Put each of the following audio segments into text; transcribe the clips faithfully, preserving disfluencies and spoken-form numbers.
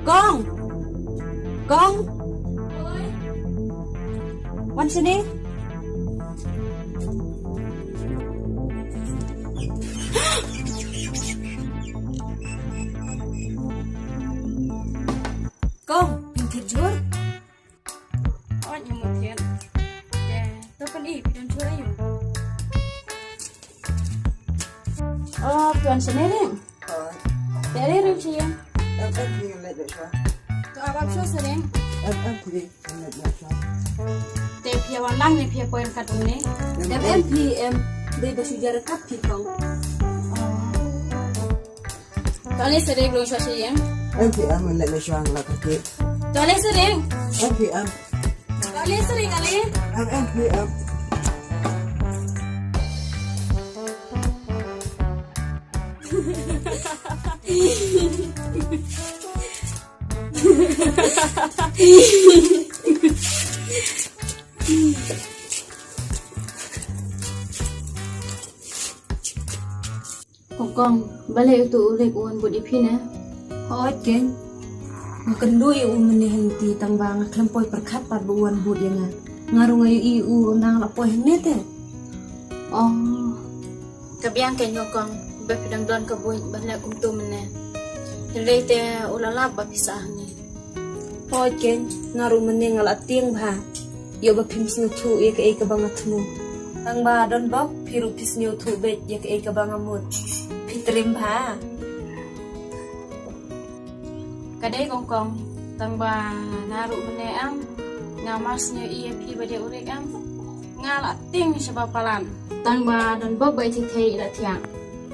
Kong. Kong. Wan shane. Kong, phin thied jhur? Oi, ngam thied. Te, to pyn-i, phi don jhur aiu? Oh, phi wan shane ring? Te re ring shi ïing. Em em phi leit leit shuwa. To ap ap shuwa sa ring. Em em phi leit leit shuwa. Te phi wan lang ne phi poi ryngkat kumne? Em em phi em. Dei ba shu ïa ryngkat phi Kong. To ale sa ring, long shuwa shi ïing. Em phi em leit leit shuwa la ka ki. To ale sa ring. Em phi em. To ale sa ring ale. Em em phi em. Kong Kong, balei utu u Rek u wan bud ïa phi ne? Hooid keiñ. Nga kynduh ïa u mynne hangtei tang ba nga khlem poi pyrkhat pat ba u wan bud ïa nga. Nga ruh nga ïohi u ynda nga la poi hangne te. Oh. Ka biang keiñ Kong Kong, ba phi dang don ka buit ban leh kumto mynne. Hynrei te u la lap ba phi sah hangne. Hooid keiñ, nga ruh mynne nga la tieng bha ïoh ba phim sngewthuh ïa kaei kaba nga thmu. Tang ba don bok phi ruh phi sngewthuh beit ïa kaei kaba nga mut. Phi triem bha. Ka dei Kong Kong, tang ba nga ruh mynne em nga mar sngew ïa phi ba dei u Rek em. Nga la tieng shaba palat. Tang ba don bok ba i Thithei i la thiah.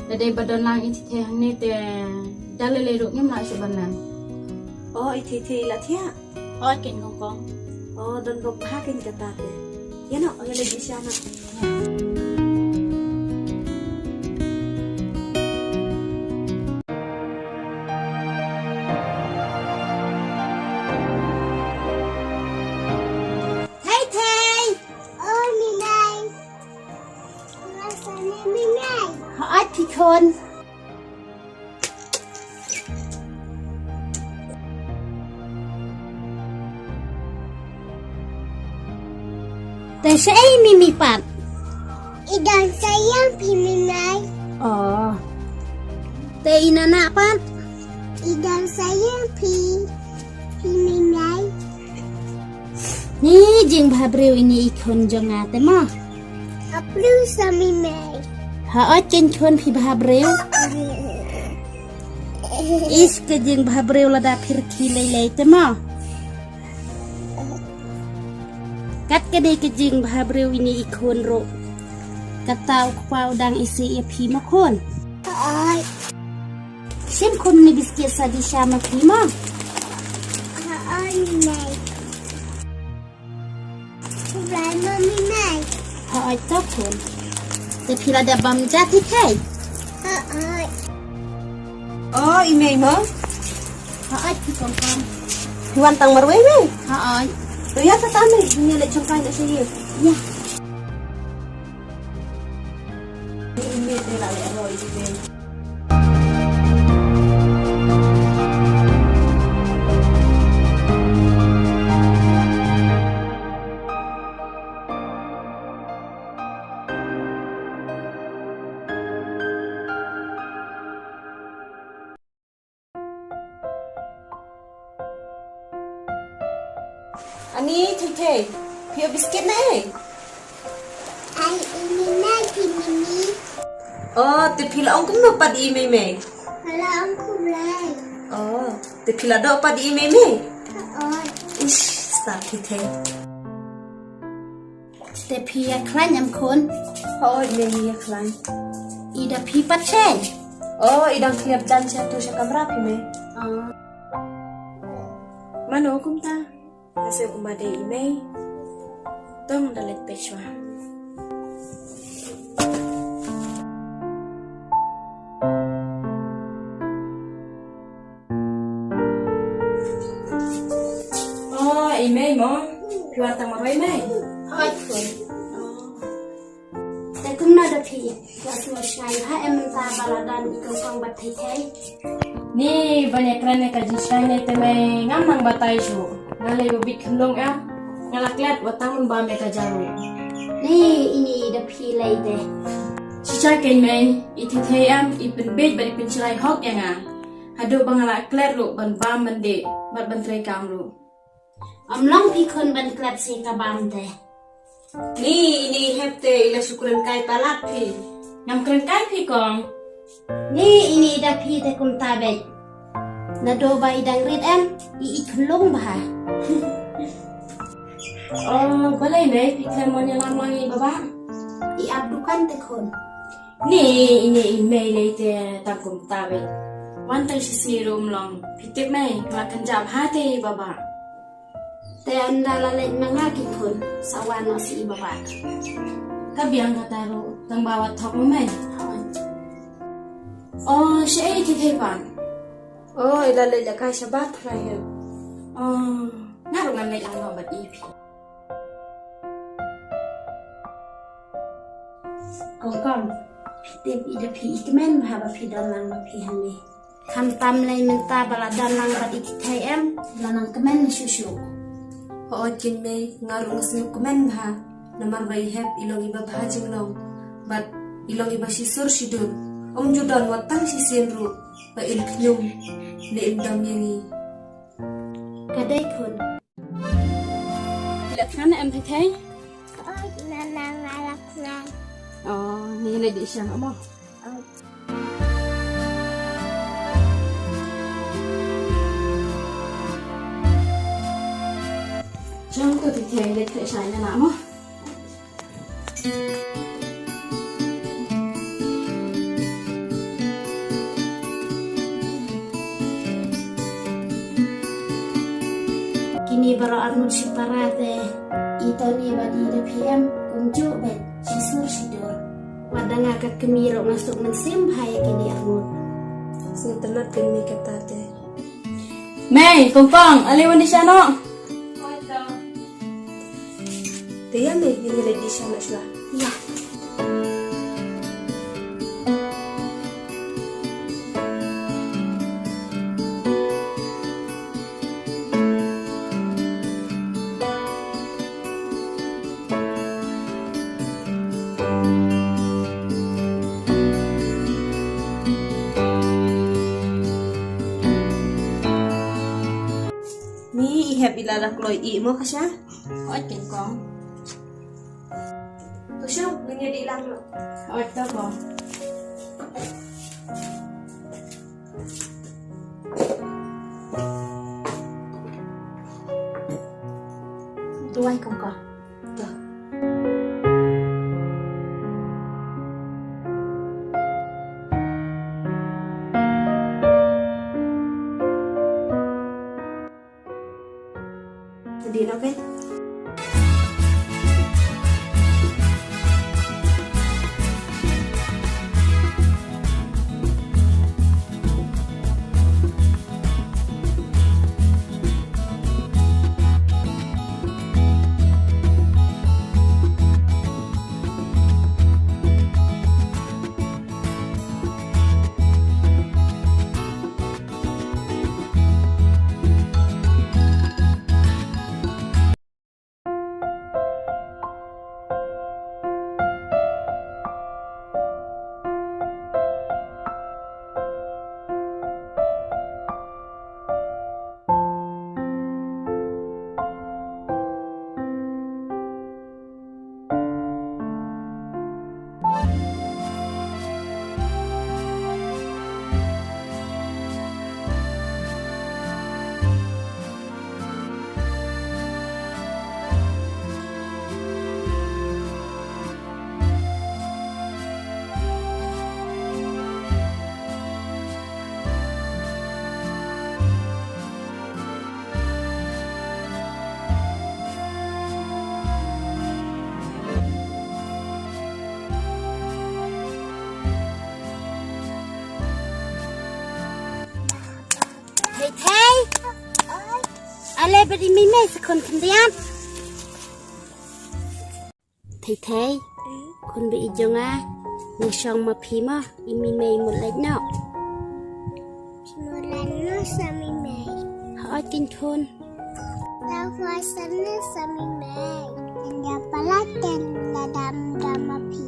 Lada dei ba don lang i Thithei hangne te da lei lei ruh ngim lah shuh ban nang. Oh, i Thithei i la thiah? Hooid keiñ Kong Kong. Oh, don bok bha keiñ kata te. Ïa noh, ïa leit sha noh. Thei Thei. Oi, Minai. Nga sa ne Minai. Hooid phi khun. Te shaei Mimi pat? I dang sayang phi Minai. Oh. Te i Nana pat? I dang sayang phi, phi Minai. Ni jingbhabriew ine i khun jong nga te mo. Bhabriew sa Minai. Hooid keiñ khun phi bhabriew. Ish ka jingbhabriew lada phi rkhie lei lei te mo. Kat kane ka jingbhabriew ine i khun ruh. Kata u kpa u dang isih ïa phi mo khun. Hooid. Shim khun ne biskit sa Disha ma phi mo. Hooid Minai. Khublei ma Minai. Hooid to khun. Te phi la dep bam ja Thithei? Hooid. Oh, i mei mo? Hooid phi Kong Kong. Phi wan tang marwei mei? Hooid. To ïa kata mei, ïa leit jong kai na sha ïing. Ïa. Ani Thei Thei, phi ïoh biskit ne ei? Ai, ini nai phi Mimi. Oh, te phi la ong kumno pat i mei mei? Nga la ong khublei. Oh, te phi la doh pat i mei mei? Hooid. Ish, star Thei Thei. Te phi ïa khlaiñ em khun? Hooid, mei ïa khlaiñ. I da phi pat shei? Oh, i dang thied jan sha tu sha kamra phi mei. Oh. Mano kumta? Nga sngewbha dei i mei. To ngan da leit peit shuwa. Oh, i mei mo? Phi wan tang marwei mei? Hooid khun. Oh. Te kumno Phi, la sngewsih bha em mynta ba la don i Kongkong bad Thei Thei? Ni ban ïakren ïa ka jingshai ne te mei, ngam nang batai shuh. Nga lei ba bit khynlung em. Nga la klet wat tang ban bam ïa ka jaru. Ni ini da phi lei te. Shisha kein mei, i Thei Thei em i pynbeit bad i pynshrai hok ïa nga. Haduh ba nga la klet ruh ban bam ban dih bad ban trei kam ruh. Ym long phi khun ban klet sha ka bam te. Ni ini i Hep te i la shu kren kai palat phi. Ngam kren kai phi kong. Ni ini da phi te kumta beit. Naduh ba i dang rit em i i khynlung bha. Oh, balei mei phi khlem mon ïalam lang i baba? I ap dukan te khun. Ni ini i mei lei te tang kumta beit. Wan tang shisien ruh ym long. Phi tip mei, nga kynjah bha te i baba. Te ynda la leit ma nga ki khun, sa wan noh sha i baba. Ka biang kata ruh, tang ba wat thok ma mei. Oh, shaei i Thei Thei pat? Oh, i la leit lehkai shabar trai hi. Oh, nga ruh ngan leit lang noh bad i phi. Kong Kong, phi tip i da phi i kmen bha ba phi don lang bad phi hangne. Khamtam lei mynta ba la don lang bad i Thei Thei em, la nang kmen shuh shuh. Hooid kein mei, nga ruh nga sngew kmen bha. Namar ba i Hep i long i babha jinglong bad i long i ba shisur shidur. Ym ju don wat tang shisien ruh ba in khñium ne in dom ïa ngi. Ka dei khun. Phi la kren em Thei Thei? Oi, mama, nga la kren. Oh, ni leit dih sha mo. Oi. Jong ko Thei Thei leit kren sha ïa nga mo. Kine baroh arngut shipara te, i Tony bad i da phi em, kumjuh beit, shisur shidur. Wat da nga ka kmie ruh nga suk mynsiem bha ïa kine arngut. Sngewtynnat kmie kata te. Mei, Kong Kong, ale wan dih sha noh. Te ïa mei, ngin ïa leit dih sha noh shuwa. Ïa. Ni i Hep i la la kloi i mo ka sha? Hooid Kong Kong. To sha, ngin ïa dih lang noh. Hooid to Kong. Duwai Kong Kong. To. Dih noh, okay? Thei Thei. Ale bad i mei mei sa khun khyndiat. Thei Thei. Khun ba i jong nga. Ngi shong ma phi ma, i mei mei mut leit noh. Mut leit noh sa mei mei. Hooid khun. Tau khwa sa ne sa mei mei. Ynda palat ten la dam dam ma phi.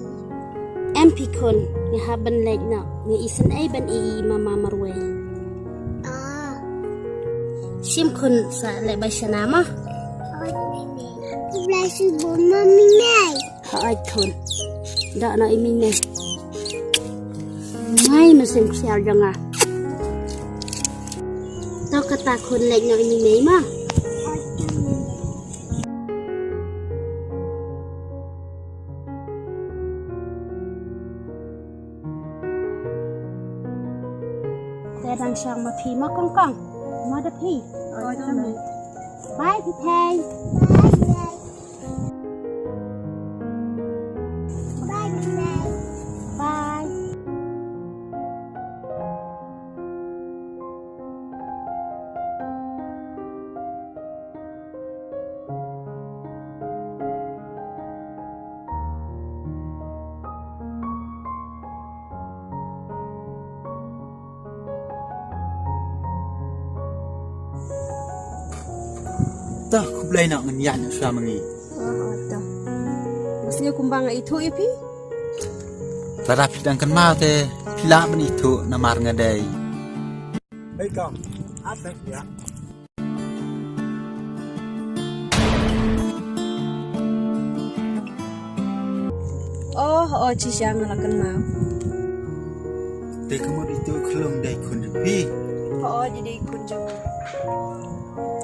Em phi khun, ngi hap ban leit noh. Ngi isynei ban i i mama marwei. Ah. Shim khun sa leit bai shana ma. Hooid mei mei. Khublei shibun ma mei mei. Hooid khun. Dah na i mei mei. Mai ma sem ksiar jong nga. To kata khun leit na i mei mei ma. Te dang shong ma phi ma kong kong. Ma da phi. Bye phi thei. Bye. Bye. Tah, khublei noh, ngan ïaid noh shuwa ma ngi. Oh, oh, tah. Nga sngew kumba nga ithuh ïa phi. Lada phi dang kynmaw te phi lah ban ithuh namar nga dei. Hei kong, ap beit ïa. Oh, oh, shisha nga la kynmaw. Te ka mut itu i khyllung dei khun jong phi? Oh, oh, i dei i khun jong.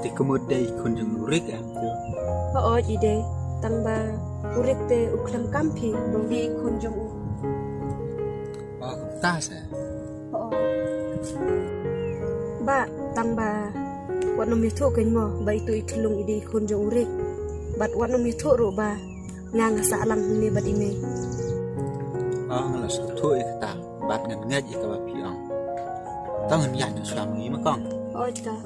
Te ka mut dei i khun jong u Rik em to? Oh, oh, i dei. Tang ba u Rik te u khlem kam phi, ba u dei i khun jong u. Oh, kumta se. Oh. Bah, tang ba wat nym ïathuh kein mo ba itu i khyllung i dei i khun jong u Rik. Bad wat nym ïathuh ruh ba nga nga sah lang hangne bad i mei. Oh, nga la sngewthuh ïa kata. Bad ngan ngeit ïa kaba phi ong. To ngan ïaid noh shuwa ma ngi ma kong. Hooid kong.